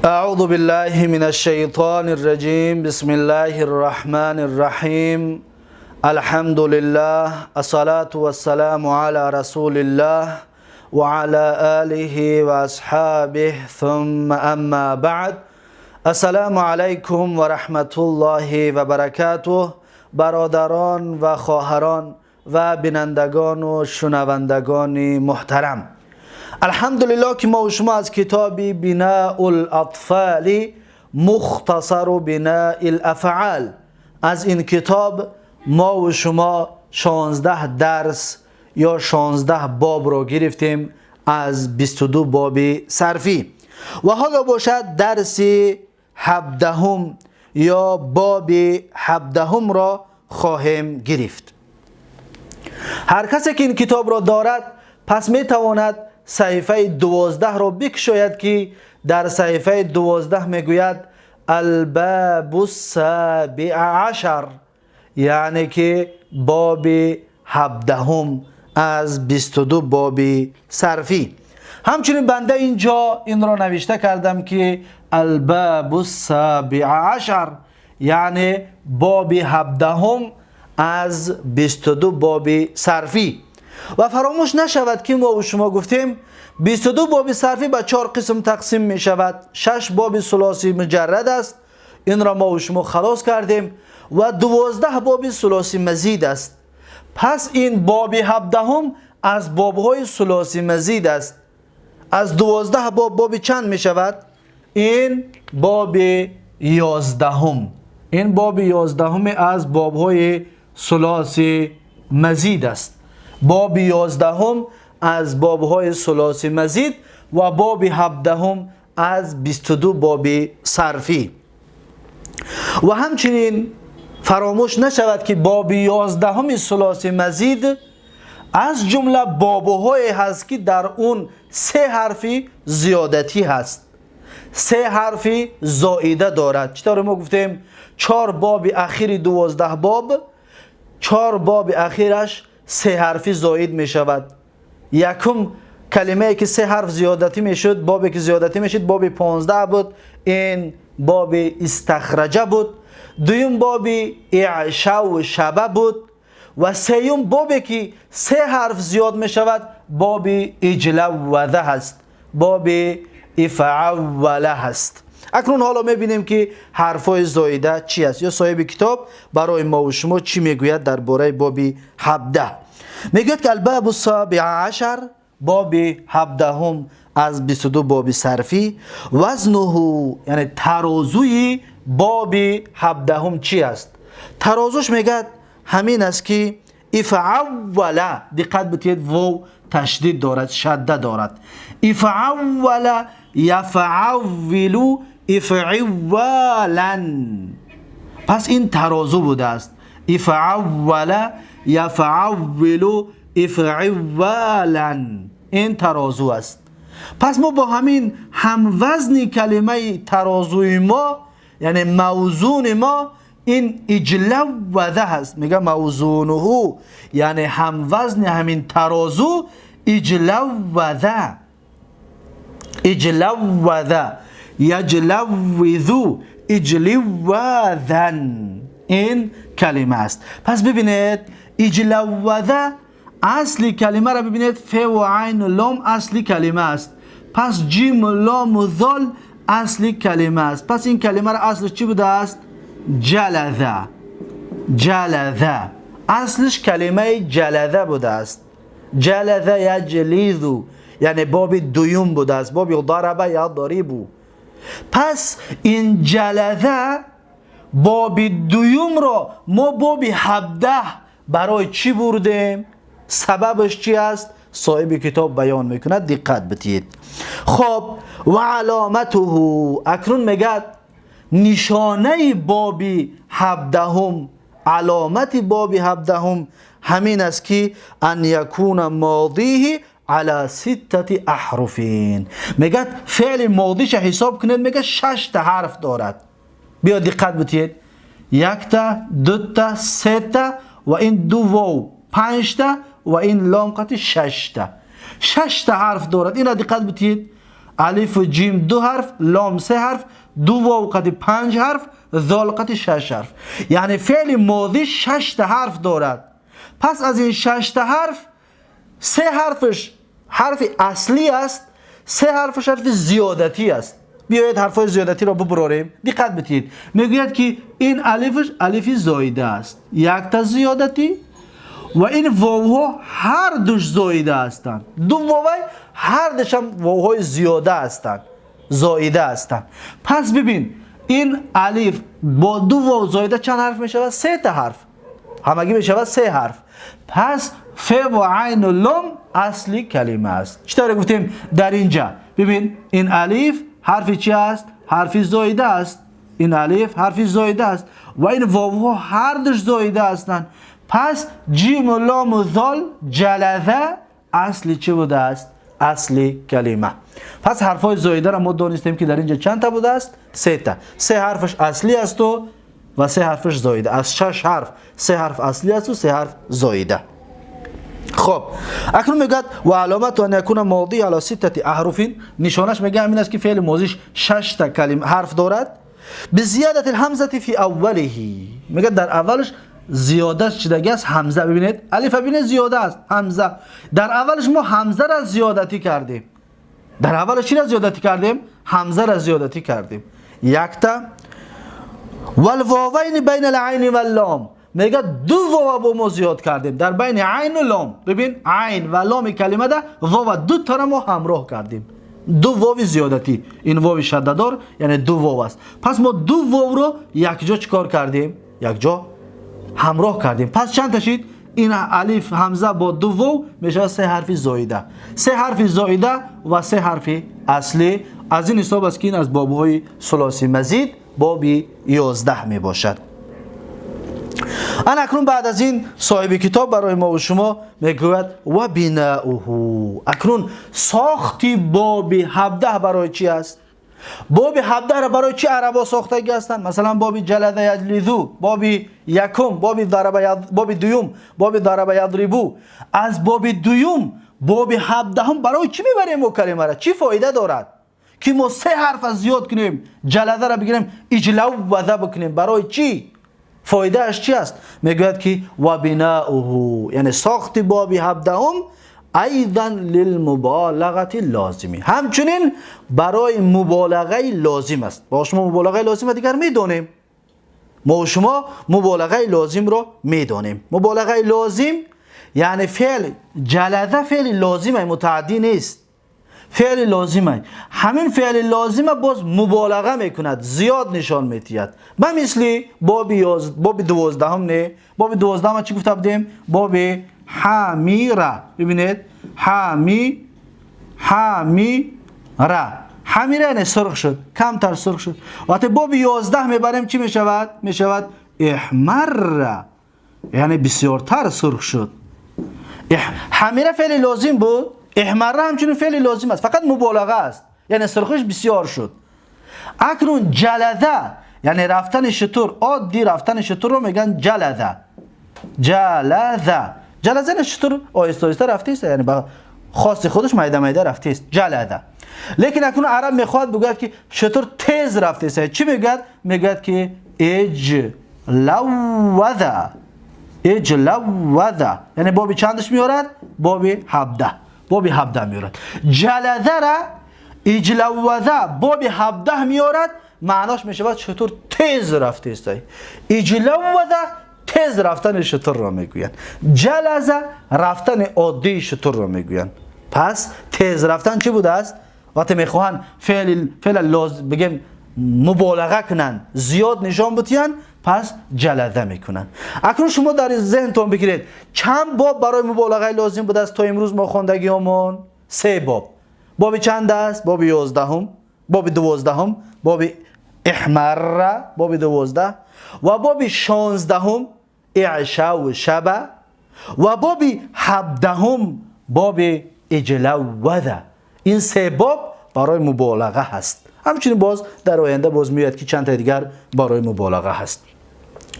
أعوذ بالله من الشيطان الرجيم. بسم الله الرحمن الرحيم. الحمد لله، الصلاة والسلام على رسول الله وعلى آله وأصحابه، ثم أما بعد. السلام عليكم ورحمة الله وبركاته. برادران و خواهران و بینندگان و شنوندگان محترم، الحمدلله که ما و شما از کتاب بناء الاطفال مختصر بناء الافعال، از این کتاب ما و شما 16 درس یا 16 باب را گرفتیم از 22 باب صرفی و حالا باشد درس 17 یا باب 17 را خواهیم گرفت. هر کسی که این کتاب را دارد، پس می تواند صحیفه 12 را بکشاید که در صحیفه 12 میگوید الباب السابع عشر، یعنی که باب 17 از 22 باب صرفی. همچنین بنده اینجا این را نوشته کردم که الباب السابع عشر، یعنی باب 17 از 22 باب صرفی. و فراموش نشود که ما و شما گفتیم 22 باب صرفی به چهار قسم تقسیم می شود. شش باب ثلاثی مجرد است، این را ما و شما خلاص کردیم، و 12 باب ثلاثی مزید است. پس این باب 17 از بابهای ثلاثی مزید است. از 12 باب، باب چند می شود؟ این باب 11. این باب 11 از بابهای ثلاثی مزید است. باب 11 از بابهای ثلاثی مزید و باب 17 از 22 باب صرفی. و همچنین فراموش نشود که باب 11 ثلاثی مزید از جمله بابهای هست که در اون سه حرفی زیادتی هست، سه حرفی زائده دارد. چطور ما گفتیم چهار باب اخیر 12 باب، چهار باب اخیرش سه حرفی زاید می شود. یکم کلمه که سه حرف زیادتی می شد، بابی که زیادتی می شد، باب 15 بود، این باب استخرجه بود. دویم باب اعشه و شبه بود و سیوم بابی که سه حرف زیاد می شود، باب اجلوذه هست، باب افعوله هست. اکنون حالا میبینیم که حرفای زایده چی است یا صاحب کتاب برای ما و شما چی میگوید درباره باب 17. میگوید که الباب السابع عشر، باب 17 از 22 باب صرفی، وزنه، یعنی ترازوی باب 17 چی است؟ ترازوش میگد همین است که افعوله. دقت بتید، واو تشدید دارد، شده دارد. افعوله یفعول افعوالا. پس این ترازو بوده است. افعوله یفعول افعوالا، این ترازو است. پس ما با همین هموزن کلمه ترازوی ما، یعنی موزون ما، این اجلوذه هست. میگه موزونه، یعنی هموزن همین ترازو اجلوذه، اجلوذه یجلوذ اجلواذا، این کلمه است. پس ببینید، اجلوذه اصلی کلمه را ببینید، ف و عین و لام اصلی کلمه است. پس جیم و لام و ذال اصلی کلمه است. پس این کلمه را اصلش چی بوده است؟ جلذه. جلذه، اصلش کلمه جلذه بوده است. جلذه یجلیذ، یعنی باب دویم بوده است، باب ضرب یضرب. پس این جلذه باب دویم را ما باب 17 برای چی بردیم؟ سببش چی است؟ صاحب کتاب بیان میکند، دقت بتید. خب، و علامته، اکنون میگد نشانه باب 17، علامت باب 17 همین است که ان یکون ماضیه علی ستة احرف. میگد فعل ماضیش حساب کنید، میگه شش تا حرف دارد. بیا دقت بتید، یک تا، دو تا، سه تا و این دو واو پنج تا و این لام قطع شش تا. شش تا حرف دارد. اینا دقت بتید. Алиф ва ҷим ду ҳарф, лом се ҳарф, ду вов қати панҷ ҳарф, зол қати шаш ҳарф. Яъне феъли мозӣ шашта ҳарф дорад. Пас аз ин шашта ҳарф се ҳарфаш ҳарфи аслӣ аст, се ҳарфаш ҳарфи зиёдатӣ аст. Биёед ҳарфҳои зиёдатиро бубурорем. Диққат бидиҳед. Мегӯяд, ки ин алифаш алифи зоида аст, якта зиёдатӣ, ва ин вовҳо ҳар душ зоида ҳастанд. Ду вовай ҳар душам вовҳои зиёда ҳастанд, зоида ҳастанд. Пас бибин, ин алиф бо ду вов зоида чанд ҳарф мешавад? Сета ҳарф, ҳамагӣ мешавад се ҳарф. Пас фе ва айну лом асли калима аст. Чӣ тавре гуфтем дар инҷа? Бибин, ин алиф ҳарфи чи аст? Ҳарфи зоида аст. Ин алиф ҳарфи зоида аст ва ин вовҳо ҳар душ зоида ҳастанд. Пас ҷиму лому зол, ҷалаза, асли чӣ будааст? Асли калима. Пас ҳарфҳои зоидаро мо донистем, ки дар инҷа чандта будааст? Сета. Се ҳарфаш аслӣ асту ва се ҳарфаш зоида. Аз шаш ҳарф се ҳарф аслӣ асту се ҳарф зоида. Хоб, акнун мегӯяд: ва аломату ан якуна модӣ ала ситтати аҳруфин. Нишонаш, мега, ҳамин аст, ки феъли мозиш шашта калим ҳарф дорад. Бизиядати лҳамзати фи аввалиҳи. Мегӯяд, дар аввалаш зиёда шидаги аст ҳамза. Бибинед, алифа бинед, зиёда аст ҳамза. Дар аввалаш мо ҳамзара зиёдатӣ кардем. Дар аввалаш чиро зиёдатӣ кардем? Ҳамзара зиёдатӣ кардем, якта. Валвовайни байна лайни валлом. Мега, ду вова бо мо зиёд кардем дар байни айну лом. Бибин, айн ва ломи калимада вова ду тара мо ҳамроҳ кардем, ду вови зиёдатӣ. Ин вови шаддадор, яъне ду вов аст. Пас мо ду вовро якҷо чӣ кор кардем? Якҷо ҳамроҳ кардем. Пас чанд та шид? Ин алиф, ҳамза бо ду вов мешавад се ҳарфи зоида. Се ҳарфи зоида ва се ҳарфи аслӣ. Аз ин ҳисоб аст, ки ин аз бобҳои сулоси мазид, боби 11 мебошад. Ана акнун баъд аз ин соҳиби китоб барои мову шумо мегӯяд: ва бинаъуҳу. Акнун сохти боби 17 барои чӣ аст? Боби 17-ро барои чӣ арабо сохтагӣ ҳастанд? Масалан, боби ҷалада яҷлизу, боби якум, боби зараба, боби дуюм, боби зараба ядрибу. Аз боби дуюм боби 17-ум барои чӣ мебарем мо калимара? Чӣ фоида дорад, ки мо се ҳарфа зиёд кунем, ҷаладаро бигирем, иҷлавваза бикунем? Барои чӣ? Фоидааш чӣ аст? Мегӯяд, ки ва бинаъуҳу, яъне сохти боби 17-ум, айдан лилмуболагати лозими, ҳамчунин барои муболағаи лозим аст. Бо шумо муболағаи лозима дигар медонем. Мо шумо муболағаи лозимро медонем. Муболағаи лозим, яъне феъл ҷалаза феъли лозима, мутааддӣ нест, феъли лозима. Ҳамин феъли лозима боз муболаға мекунад, зиёд нишон медиҳад. Ба мисли боби 12-ум. Не, боби 12-ама чӣ гуфта будем? Боби ҳамира. Бибинед, ҳамира, ҳамира, яъне сурх шуд, камтар сурх шуд. Вақте боби 11 мебарем, чӣ мешавад? Мешавад иҳмарра, яъне бисёртар сурх шуд. Ҳамира феъли лозим буд, иҳмарра ҳамчунин феъли лозим аст, фақат муболаға аст, яъне сурхиш бисёр шуд. Акнун ҷалаза, яъне рафтани шутур, оддӣ рафтани шутурро мегӯянд ҷалаза. Ҷалаза, ҷалаза, яъне шутур оҳиста оҳиста рафтист, яъне ба хости худаш майда майда рафтист, ҷалаза. Лекин акнун араб мехоҳад бигӯяд, ки шутур тез рафтист. Чӣ мегӯяд? Мегӯяд, ки иҷлавваза, иҷлавваза. Яъне боби чандаш меорад? Боби 17, боби 17 меорад. Ҷалазара иҷлавваза боби 17 меорад, маънош мешавад шутур тез рафтист. Иҷлавваза тез рафтани шутурро мегӯянд, ҷалаза рафтани оддии шутурро мегӯянд. Пас тез рафтан чӣ будааст? Вақте мехоҳанд феъла бигем, муболаға кунанд, зиёд нишон бутиянд, пас ҷалаза мекунанд. Акнун шумо дар зеҳнтон бигиред, чанд боб барои муболағаи лозим будааст то имрӯз мо хондагиҳомон? Се боб. Боби чанд аст? Боби 11-ум, боби 12-ум, боби иҳмарра, боби 12, ва боби 16-ум, иъшаву шаба, ва боби 17-ум, боби иҷлаввада. Ин се боб барои муболаға ҳаст. Ҳамчунин боз дар оянда боз меояд, ки чанд та дигар барои муболаға ҳаст.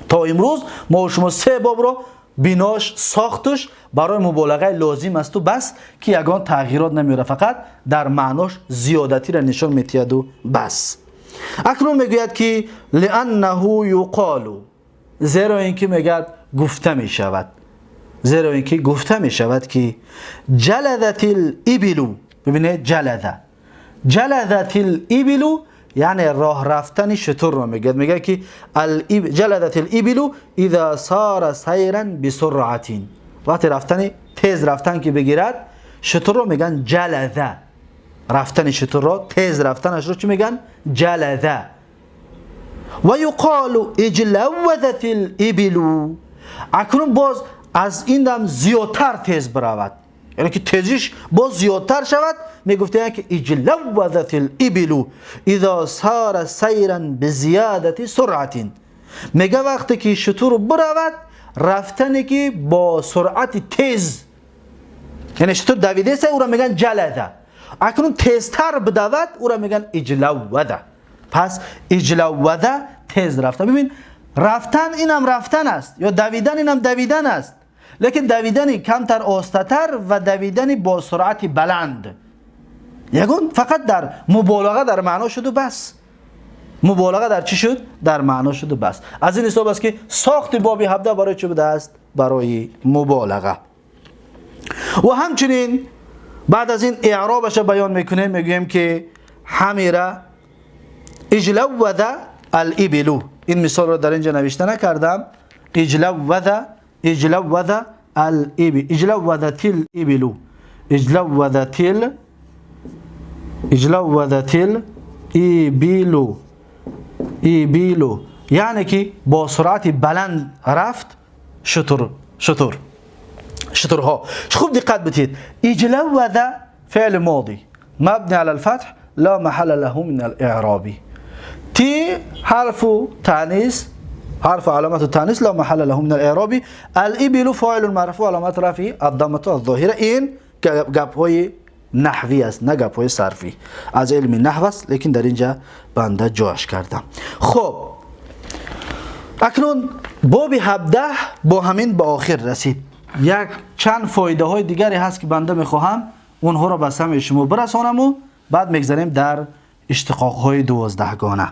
То имрӯз мо шумо се бобро бинош, сохташ барои муболағаи лозим асту бас, ки ягон тағйирот намеёрад, фақат дар маънош зиёдатиро нишон метиҳаду бас. Акнун мегӯяд, ки лианнаҳу юқолу, зеро ин ки мегӯяд, гуфта мешавад, зеро ин ки гуфта мешавад, ки ҷалазат либилу. Бибинед, ҷалаза, ҷалазат либилу, яъне роҳ рафтани шутурро мегӯяд. Мегӯяд, ки ҷалазат либилу иза сара сайран бисуръатин. Вақте рафтани тез рафтан ки бигирад, шутурро мегӯянд ҷалаза. Рафтани шутурро, тез рафтанашро чӣ мегӯянд? Ҷалаза. Ва юқолу иҷлаввазат либилу. Акнун боз аз ин дам зиёдтар тез биравад, яъне ки тезиш боз зиёдтар шавад, мегуфтаянд, ки иҷлаввазат либилу изо сара сайран бизиёдати суръатин. Мега, вақте ки шутур биравад, рафтане ки бо суръати тез, яъне шутур давидеса, ӯро мегӯянд ҷалаза. Акнун тезтар бидавад, ӯро мегӯянд иҷлавваза. Пас иҷлавваза тез рафтан. Бибин, рафтан инам рафтан аст ё давидан инам давидан аст, лекин давидани камтар, остатар ва давидани бо суръати баланд ягон фақат дар муболаға дар маъно шуду бас. Муболаға дар чӣ шуд? Дар маъно шуду бас. Аз ин ҳисоб аст, ки сохти боби 17 барои чӣ будааст? Барои муболаға. Ва ҳамчунин баъд аз ин эъробаша баён мекунем. Мегӯем, ки ҳамира иҷлавваза алибилу. Ин мисолро дар инҷа навишта накардам. Иҷлавваза, иҷлавваза алиби, иҷлаввазатил ибилу, иҷлаввазатил, иҷлаввазатил ибилу, ибилу, яъне ки бо суръати баланд рафт шутур, шутур, шутурҳо. Хуб диққат бидиҳед: иҷлавваза феъли моди мабни ала алфатҳ, ла маҳалла лаҳу мин алиъроби, ти ҳарфу таънис, حرف علامة التانيث، لا محل له من الإعراب. الإبل فاعل مرفوع، علامة رفعه الضمة الظاهرة. این گپ نحوی است، نه گپ های صرفی، از علم نحو است، لیکن در اینجا بنده جاش کردم. خب، اکنون باب 17 با همین به آخر رسید. یک چند فایده های دیگری هست که بنده میخواهم اونها را به سمع شما برسانم و بعد میگذاریم در اشتقاق های 12 گانه.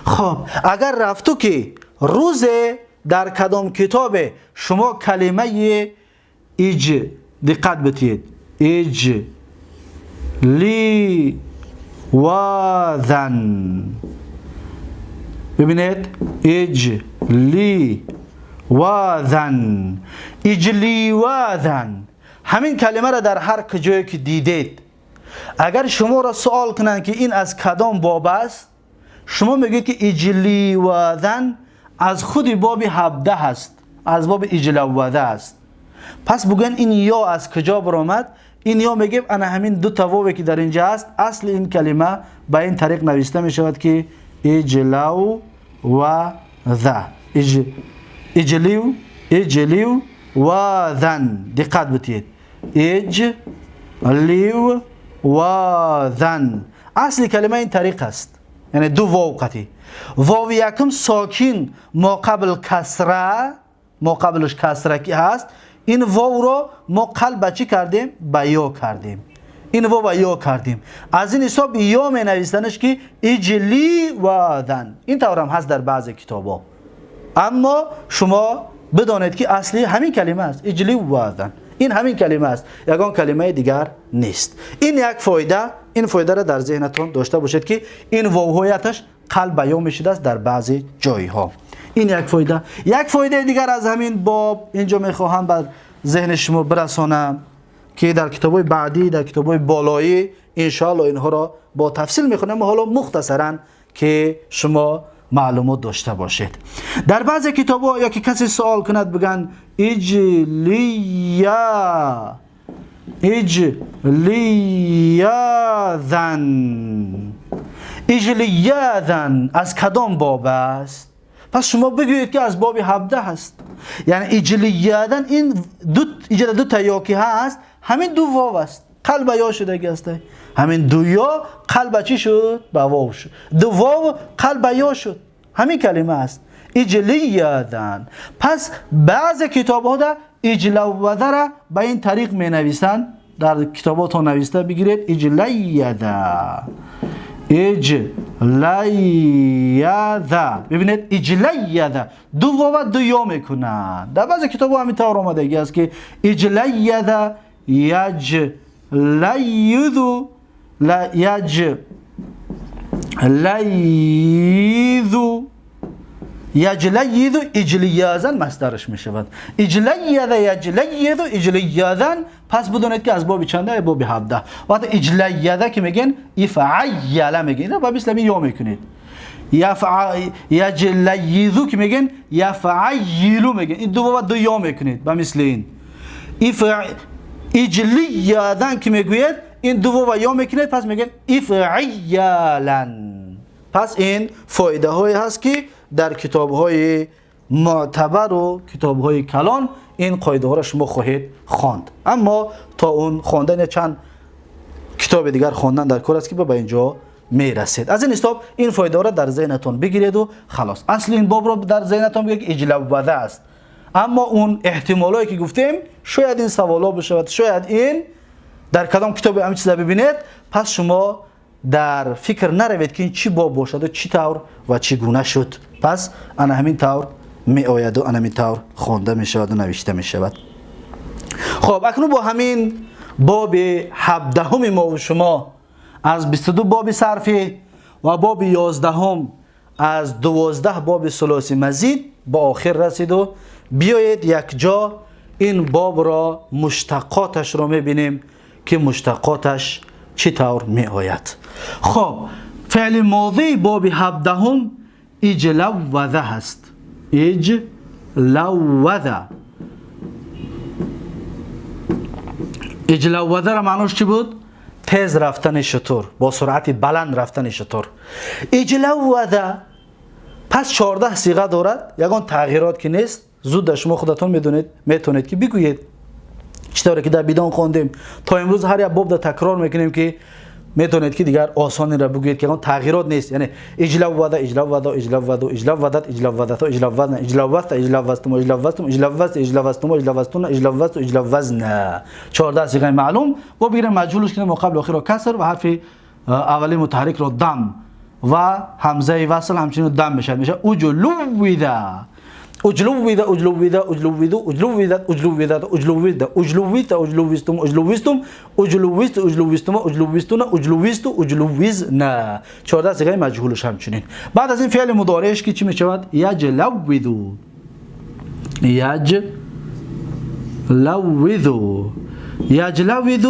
خب، اگر رفتو که روز در کدام کتاب شما کلمه اج، دقت بتید، اج لی وذن، ببینید، اج لی وذن، اجلیواذن، همین کلمه را در هر کجایی که دیدید، اگر شما را سوال کنند که این از کدام باب است، شما میگید که اجلیواذن از خود باب 17 هست، از باب اجلوذه است. پس بگن این یا از کجا برآمد؟ این یا میگیم انا همین دو تا واوی که در اینجا است. اصل این کلمه به این طریق نوشته می شود که اجلو و ذ، اج، اجلیو، اجلیو و ذن. دقت بتید، اج لیو و ذن. اصل کلمه این طریق است، یعنی دو واو قطی، واو یکم ساکین، ما قبل کسره، ما قبلش کسره که هست، این واو رو ما قلب چی کردیم؟ به یا کردیم. این واو یا کردیم. از این حساب یا می نویسنش که اجلی و ذن. این طور هم هست در بعض کتابا، اما شما بدانید که اصلی همین کلمه است، اجلی و ذن. این همین کلمه است، یگان کلمه دیگر نیست. این یک فایده. این فایده را در ذهنتون داشته باشید که این واوهایتش قلب بیان میشده است در بعضی جایها. این یک فایده. یک فایده دیگر از همین باب اینجا میخواهم بر ذهن شما برسانم که در کتاب بعدی، در کتاب بالایی انشاءالله اینها را با تفصیل میخونم. حالا مختصرا که شما معلومات داشته باشید. در بعضی کتاب ها یا که کسی سوال کند، بگن اجلیا، اجلیاذن، اجلیاذن از کدام باب است؟ پس شما بگویید که از باب 17 هست. یعنی اجلیاذن، این دو اینجا دو تا یا که هست، همین دو واو است، قلب یا شده است. همین دو یا قلب چی شد؟ به واو شد. دو واو قلب یا شد، همین کلمه است. اجلیادن. پس بعض کتاب ها در اجلوذه را به این طریق می نویسند. در کتابات ها نویسته بگیرید اجلیاده، اجلیاده. ببینید اجلیاده دو واو دو یا میکنند. در بعض کتاب ها همین طور آمدگی است که اجلیاده یجلیذو لا یج لیذو یجلیذو اجلیازن مصدرش میشود. اجلیذ یجلیذو اجلیازن. پس بدونید که از باب چنده؟ باب 17. وقتی اجلیذ که میگن افعیل میگن، اینا با مثل یا میکنید. یجلیذو که میگن یفعیلو میگن، این دو واو دو یا میکنید با مثل این. اجلیازن که میگوید این دو واو یا میکنید، پس میگن افعیلن. پس این فایده هایی هست که در کتاب های معتبر و کتاب های کلان این قاعده ها را شما خواهید خواند. اما تا اون خواندن چند کتاب دیگر خواندن در کار است که به اینجا میرسید. از این حساب این فایده ها را در ذهنتون بگیرید و خلاص. اصل این باب را در ذهنتون بگیرید که اجلوذه است. اما اون احتمالایی که گفتیم شاید این سوالا بشود، شاید این در کدام کتاب همین چیزا ببینید، پس شما در فکر نروید که این چی باب باشد و چی طور و چی گونه شد. پس انا همین طور می آید و انا همین طور خوانده می شود و نوشته می شود. خب اکنون با همین باب 17 ما و شما از 22 باب صرفی و باب 11 از 12 باب ثلاثی مزید با آخر رسید و بیایید یک جا این باب را مشتقاتش را می بینیم که مشتقاتش چی طور می آید. خب فعل ماضی باب 17 اجلوذه هست. اجلوذه، اجلوذه را معناش چی بود؟ تیز رفتن شتر، با سرعت بلند رفتن شتر. اجلوذه پس 14 صیغه دارد، یگان تغییرات که نیست. زود شما خودتون میدونید، میتونید که بگویید چطوره که در بیدان خواندیم تا امروز هر یک باب در تکرار میکنیم که میتونید که دیگر آسانی را بگویید که تغییرات نیست. یعنی اجلوذه اجلوذه اجلوذه اجلوذت اجلوذت اجلوذن اجلوذت اجلوذتم اجلوذتم اجلوذت اجلوذتم اجلوذتون اجلوذت اجلوذن. 14 صیغه معلوم و بگیریم مجهولش کنیم و قبل آخر را کسر و حرف اولی متحرک را دم و همزه وصل همچنین دم میشه، میشه اجلوذه اجلوذ اجلوذ اجلوذ اجلوذت اجلوذت اجلوذ اجلوذت اجلوذتم اجلوذتم اجلوذت اجلوذتم اجلوذتون اجلوذت اجلوذن. 14 صیغه مجهولش همچنین. بعد از این فعل مضارعش که چی میشود؟ یجلوذ یجلوذ یجلوذ،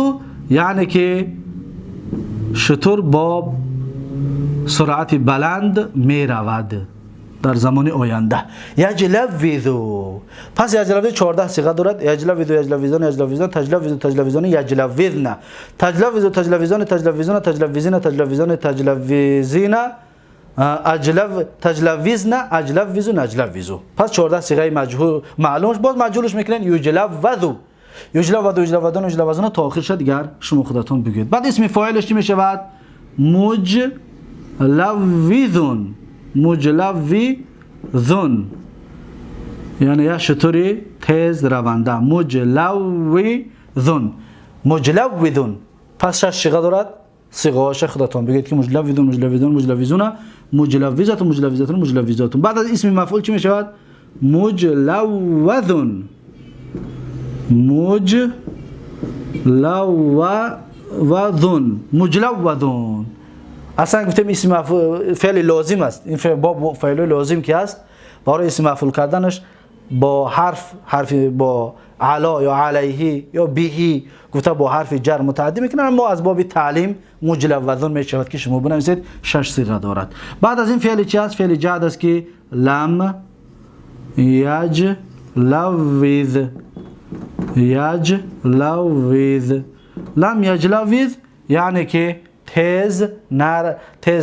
یعنی که شتر با سرعت بلند میرود در زمان آینده. یجلوذ. پس یجلوذ 14 صیغه دارد. یجلوذ یجلوذان یجلوذان تجلوذ تجلوذان یجلوذن تجلوذ تجلوذان تجلوذان تجلوذین تجلوذان تجلوذین اجلو تجلوذن اجلوذ اجلوذ. پس 14 صیغه مجهول معلومش، باز مجهولش میکنن یجلوذ یجلوذ یجلوذان یجلوذان تا آخر شد. دیگر شما خودتون بگید. بعد اسم فاعلش چی میشود؟ مجلوذون مجلوذون، یعنی یک شتری تیز رونده. مجلوذون مجلوذون. پس 6 صیغه دارد. صیغه هاش خودتون بگید که مجلوذون مجلوذون مجلوذون مجلوذت مجلوذتون مجلوذاتون. بعد از اسم مفعول چی میشود؟ مجلوذون مجلوذون مجلوذون. اصلا گفتیم اسم فعل لازم است. این فعل با فعل لازم که است برای اسم مفعول کردنش با حرف با علا یا علیه یا بهی گفته با حرف جر متعدی میکنن. اما از باب تعلیم مجلوذون میشود که شما بنویسید. 6 صیغه دارد. بعد از این فعل چی است؟ فعل جعد است که لم یجلوذ یجلوذ لم یجلوذ، یعنی که تیز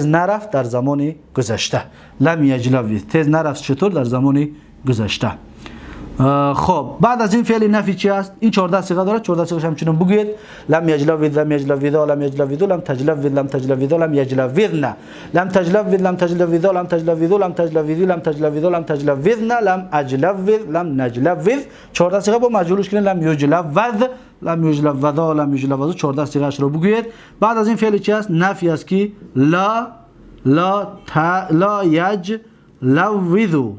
نرفت در زمان گذشته. لم یجلوذ تیز نرفت چطور در زمان گذشته. خب بعد از این فعل نفی چی است؟ این 14 صیغه داره، 14 صیغه همچنین بگویید. لم یجلوذ، لم یجلوذا، لم یجلوذو، لم تجلوذ، لم تجلوذا، لم یجلوذن، لم تجلوذ، لم تجلوذا، لم تجلوذو، لم تجلوذی، لم تجلوذا، لم تجلوذن، لم اجلوذ، لم نجلوذ. 14 صیغه با مجهولش کنید، لم یجلوذ، لم یجلوذا، لم یجلوذو، 14 صیغه اش رو بگویید. بعد از این فعل چی است؟ نفی است که لا لا تا لا یجلوذو،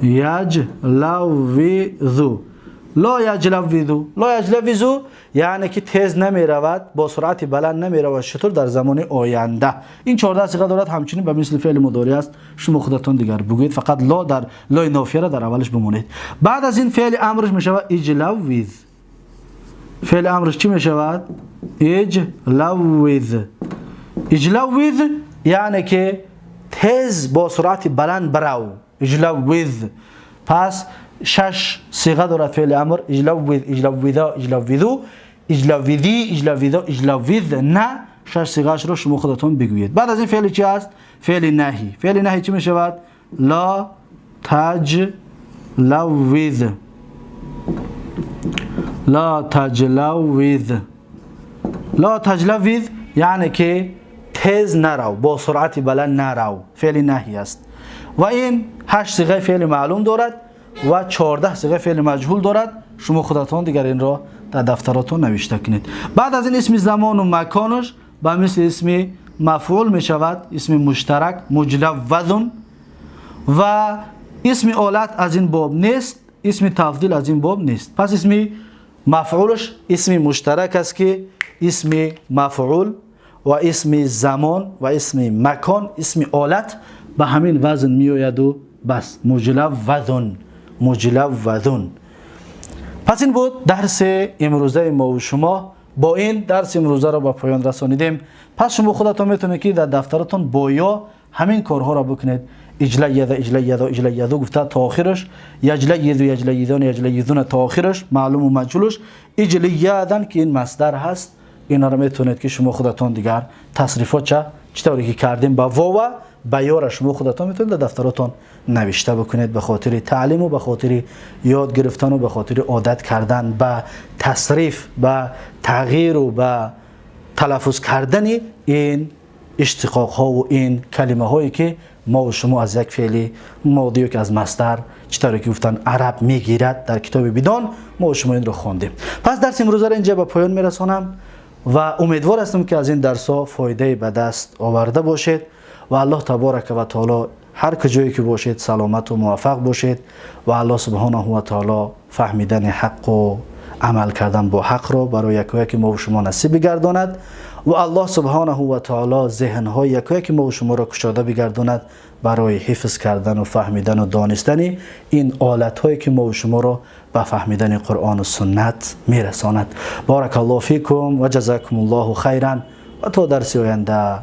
یجلوذو، لا یجلوذو، لا یجلوذو یعنی که تیز نمی رود، با سرعت بلند نمی رود شتر در زمان آینده. این 14 صیغه دارد، همچنین به مثل فعل مضارع است. شما خودتون دیگر بگویید، فقط لا در لای نافیه را در اولش بمونید. بعد از این فعل امرش می شود اجلوذ. فعل امرش چی می شود؟ اجلوذ. اجلوذ یعنی که تیز با سرعت بلند برو، اجلوذ. پس 6 صیغه دارد فعل امر: اجلوذ، اجلوذا، اجلوذو، اجلوذی، اجلوذا، اجلوذ. نه، 6 صیغه اش رو شما خودتون بگویید. بعد از این فعل چی است؟ فعل نهی. فعل نهی چی می شود؟ لا تجلوذ، لا تجلوذ. لا تجلوذ یعنی که تیز نرو، با سرعت بلند نرو، فعل نهی است. و این 8 صیغه فعل معلوم دارد و 14 صیغه فعل مجهول دارد. شما خودتان دیگر این را در دفتراتون نوشته کنید. بعد از این اسم زمان و مکانش به مثل اسم مفعول می شود، اسم مشترک مجلوذ. و اسم آلت از این باب نیست، اسم تفضیل از این باب نیست. پس اسم مفعولش اسم مشترک است که اسم مفعول و اسم زمان و اسم مکان، اسم آلت به همین وزن می آید و بس، مجلوذ، مجلوذ. پس این بود درس امروزه ما و شما. با این درس امروزه را به پایان رسانیدیم. پس شما خودتون میتونید که در دفترتون با یا همین کارها را بکنید. اجلیذ، اجلیذ، اجلیذ گفته تا آخرش، یجلیذ، یجلیذان، یجلیذون تا آخرش، معلوم و مجهولش اجلیذن که این مصدر هست. اینا را میتونید که شما خودتون دیگر تصریفات چطوری که کردیم با واو با یا را شما خودتون میتونید در دفتراتون نوشته بکنید، به خاطر تعلیم و به خاطر یاد گرفتن و به خاطر عادت کردن به تصریف، به تغییر و به تلفظ کردن این اشتقاق ها و این کلمه هایی که ما و شما از یک فعل ماضی که از مصدر چطوری که گفتن عرب میگیرد در کتاب بدان، ما و شما این رو خواندیم. پس درس امروز را اینجا به پایان میرسانم و امیدوار هستم که از این درس ها فایده به دست آورده باشید و الله تبارک و تعالی هر کجایی که باشید سلامت و موفق باشید و الله سبحانه و تعالی فهمیدن حق و عمل کردن با حق را برای یکایک ما و شما نصیب بگرداند و الله سبحانه و تعالی ذهن های یکایک ما و شما را کشاده بگرداند برای حفظ کردن و فهمیدن و دانستن این آلت هایی که ما و شما را به فهمیدن قرآن و سنت میرساند. بارک الله فیکم و جزاکم الله خیرا و تا درس آینده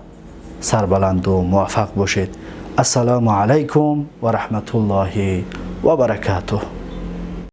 سربلند و موفق باشید. السلام علیکم و رحمت الله و برکاته.